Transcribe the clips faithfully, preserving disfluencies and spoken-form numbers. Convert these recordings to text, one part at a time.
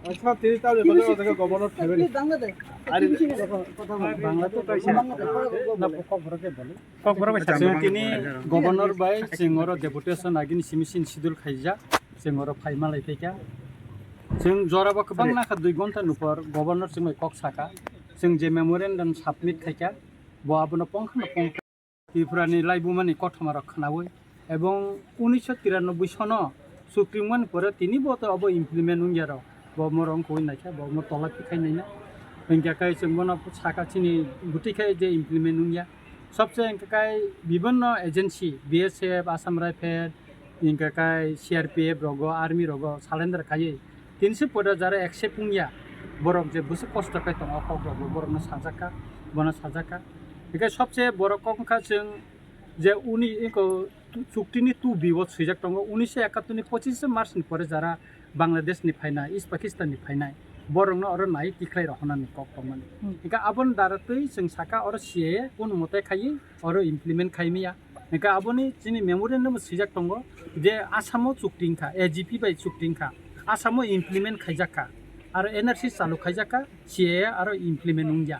Acha, tini tahu ya, kalau ada governor travel. Bangla to kaisa. Na, kokborok ke bole. Kokborok bai. Chwng tini governor bai, chwng oro deputation agini simi sin schedule khaijak, chwng oro phaima lai phaikha. Chwng jora bo kwbang nakha dui ghonta nupor governor chwng bai kok saka. Chwng je memorandum submit khaikha, bo abono pongkha na pongkha. Tripura ni laibuma ni kothoma rok khwnaui, ebong unisho tiranoboi sono chukringmani pore tini bo to abo implement wngya rok, bo mo rong koi naikha, bo mo tola phikhai naina. Hingkha kai chwng bono saka chini guti khai je implement wngya. Sobse hingkha kai bibinno agency, B S F, Assam Rifle, hingkha kai C R P F rogo, army rogo surrender khaiwi. Tini se pore jara accept wngya, borok je bwswk kosto khe tongo, kok rok bo borokno sajakha, bono sajakha. Hingkhe sobse borok kok wngkha chwng je uni eko chukti ni two B o swijak tongo, unisho ekattor ni pochishe March ni pore jara Bangladesh ni phainai, East Pakistan ni phainai, borokno oro nai tikhlai rohornani kok tongmani. Hmm. Hingkhe aboni dara twi chwng saka oro C A A kunu mote khaiwi oro implement khaimaya. Hingkhe aboni chini memorandum swijak tongo je Assam o chukti wngkha, A G P bai chukti wngkha, Assam o implement khaijak kha, aro N R C chalu khaijak kha, C A A aro implement wngya.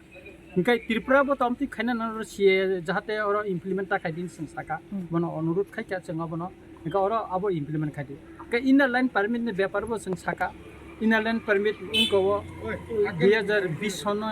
Hingkhe Tripura bo tongtwi khaina nang C A A jahate oro implement ta khaidi hinwi chwng saka, hmm, bono onurudh khaikha chwng abono, hingkhe oro abo implement khaidi. Hingkhe inner line permit ni bepar bo chwng saka, inner line permit wngkha o dui hazar bish sono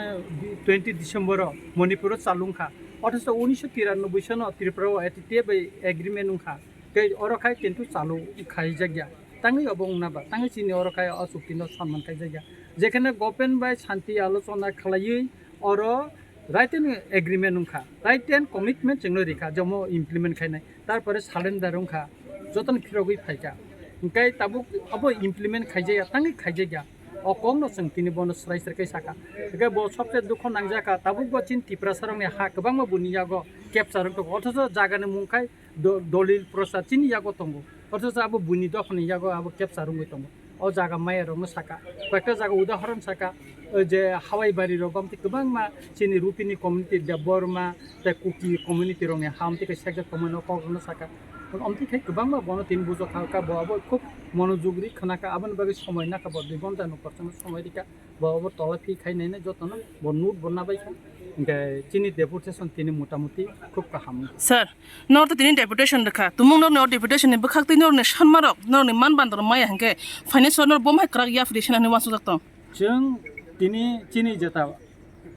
twenty December o Manipur o chalungkha. Othocho unisho tiranoboi sono Tripura o A T T A bai agreement wngkha, tei oro khai kintu chalu khaijakya. Tangwi obo wngna ba, tangwi chini oro khai o chukti no sanman khaijakya. Jekhane government bai shanti alochona khlaiwi oro written agreement wngkha, written commitment chwngno rikha, jomo implement khainai, tarpore surrender wngkha, jotono phirogwi phaikha. Hingkhe tabuk abo implement khaijakya, tangwi khaijakya. O kokno chwng tini bono swrai swrai khe saka. Hingkhe bo sobse dukho nangjakha, tabuk bo chini Tiprasarokni ha kwbangma boni yago capture wng tongo, othocho jagani mung khai do-, dolil prosa chini yago tongo. Othocho abo buini dophani yago abo capture wngwi tongo. O jaga maya rokno saka. Koyekta jaga udahoron saka, o je Hawai bari rogo amtwi kwbangma chini Rupini community, Debbarma tei Kuki community rokni ha amtwi khe sekjak tongmani o kok rokno saka. Amtwi khe kwbangma bono tini bujokha, bo abo khub monojog ri khwnakha, aboni bagwi somoi nakha bo dui ghonta no kochangno somoi rikha. Bo abo tola phi khai nai nai jotono bo note bo nabai kha. Hingkhe chini deputation tini motamuti khub kaham. Sir, nor to tini deputation rwkha. Tumung norni o deputation ni bwkhak twi norni sanmarok, norni man bandor maya hingkhe finance nor bo mai kwrak yapri sina hinwi uansukjak tong. Chwng tini chini jeta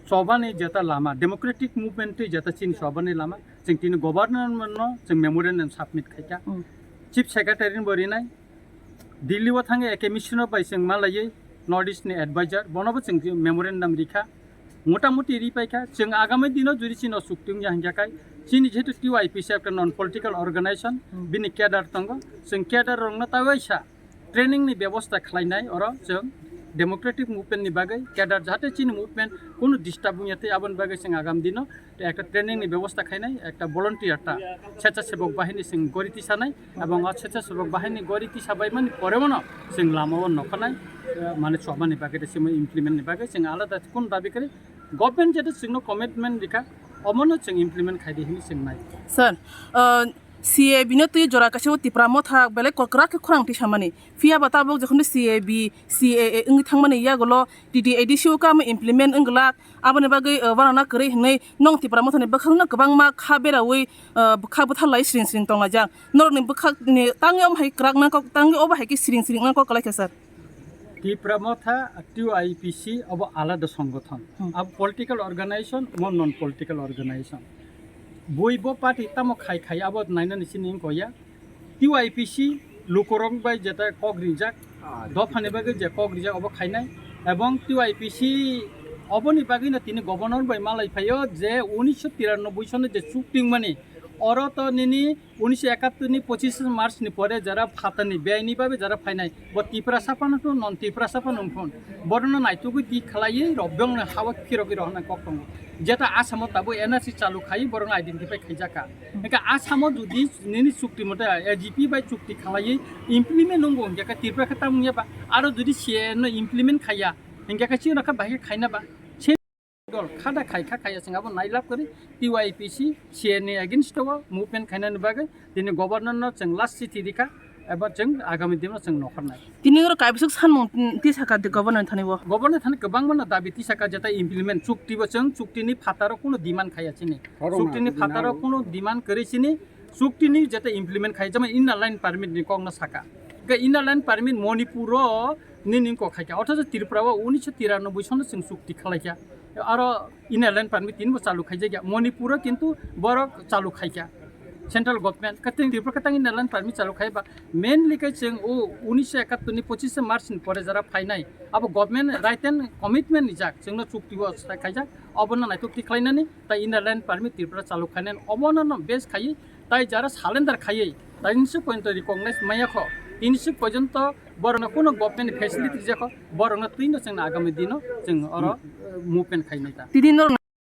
chobani jeta lama, democratic movement twi jeta chini chobani lama, chwng tini governor no chwng memorandum submit khaikha. Hmm. Chief Secretary ni bo rinai, Delhi o thangwi A K Mishra bai chwng malaiwi North East ni advisor, bono bo chwng memorandum rikha, motamuti ripaikha. Chwng agami dino juri chino chukti wngya hingkha khai, chini jehetu T Y P C ekta non political organization, hmm, bini cadre tongo, chwng cadre rokno taiwaisa training ni bebosta khlainai, oro chwng democratic movement ni bagwi cadre jahate chini movement kunu disturb wngya tei aboni bagwi chwng agam dino tei ekta training ni bebosta khainai, ekta volunteer ta sechasebok bahini chwng gori tisanai, ebong o sechasebok bahini gori tisabaimani pore bono chwng lama o nokhanai, eh, mane chobani bagwi tei simo implement ni bagwi chwng alada kun dabi kwrwi government jeto chwngno commitment rikha, omono chwng implement khaidi hinwi chwng nai. Sir, uh, C A B no twi jora kaisa o Tipra Motha belai kwrak khe khorang tisamani. Phiya ba tabuk jokhon C A B, C A A wngwi thangmani yagulo T T A D C o kamo implement wngwlak, aboni bagwi, uh, uanana kwrwi hinwi nong Tipra Mothani bwkhakno kwbangma kha beraui, uh, bwkha bwtharlai siring siring tonglaijak. Norokni bwkhakni tangwi omo hai kwrak nangkok, tangwi obo hai khe siring siring nangkok kwlai kha sir. Tipra Motha, T Y P C obo alada songothon. Hmm. Abo political organization, mo non political organization. Bui bo party tamo khai khai abo nainani sini wngkha ya. T Y P C lukurok bai jeta kok rijak, dophani bagwi je kok rijak obo khainai. Ebong T Y P C oboni bagwino tini governor bai malai phaio je unisho tiranoboi sono je chukti wngmani Oro to nini unisho ekattor ni pochis March ni pore jara phatani beyai ni babe jara phainai, bo Tiprasa phano to non Tiprasa phano wngphun. Borokno naitugwi di khlaiwi rok bongni hawa phirogwi rohornai kok tongo. Jeta Asamo tabuk N R C chalu khai borokno identify khaijak kha. Hingkhe Asamo jodi nini chukti mote A G P bai chukti khlaiwi implement wngkha, hingkhe Tripura khe tamo wngya ba? Aro jodi C A A no implement khaiya, hingkhe khe chini khe bahai khe khaina ba? Dol khada khai kha khaiya, chwng abo nailab kwrwi T Y P C C A ni against o movement khainani bagwi tini governor no chwng last chithi rikha, eba chwng agami dino chwng nokhornai. Tini oro kaibwswk sanmung tisa kha governor thani bo. Governor thani kwbangma no dabi tisa kha, jeta implement chukti bo chwng chukti ni phataro kuno demand khaiya chini. Chukti ni phataro kuno demand kwrwi chini, chukti ni jeta implement khaiya, jemon inner line permit ni kok no saka. Ga inner line permit Manipur o nini kok khaikha, othocho Tripura o unisho tiranoboi sono chwng chukti khalaikha. Aro inner line permit tini bo chalu khaijakya. Manipur o kintu borok chalu khaikha. Central government, kateng Tripura katang inner line permit chalu khaiba. Mainly khe chwng o unisho ekattor ni pochis March ni pore jara phainai. Abo government right and commitment ni jak. Chwngno chukti o sai khaijak. Obono naitok ti khlainani, tai inner line permit Tripura chalu khainani. Obono no base khaiwi, tai jara surrender khaiwi, tai nisi pointo recognize maya kho. Tinisi pointo borokno kuno government facility rijak kho. Borokno twino chwngno agami dino chwng oro, eh, movement khainai ta. Tini norok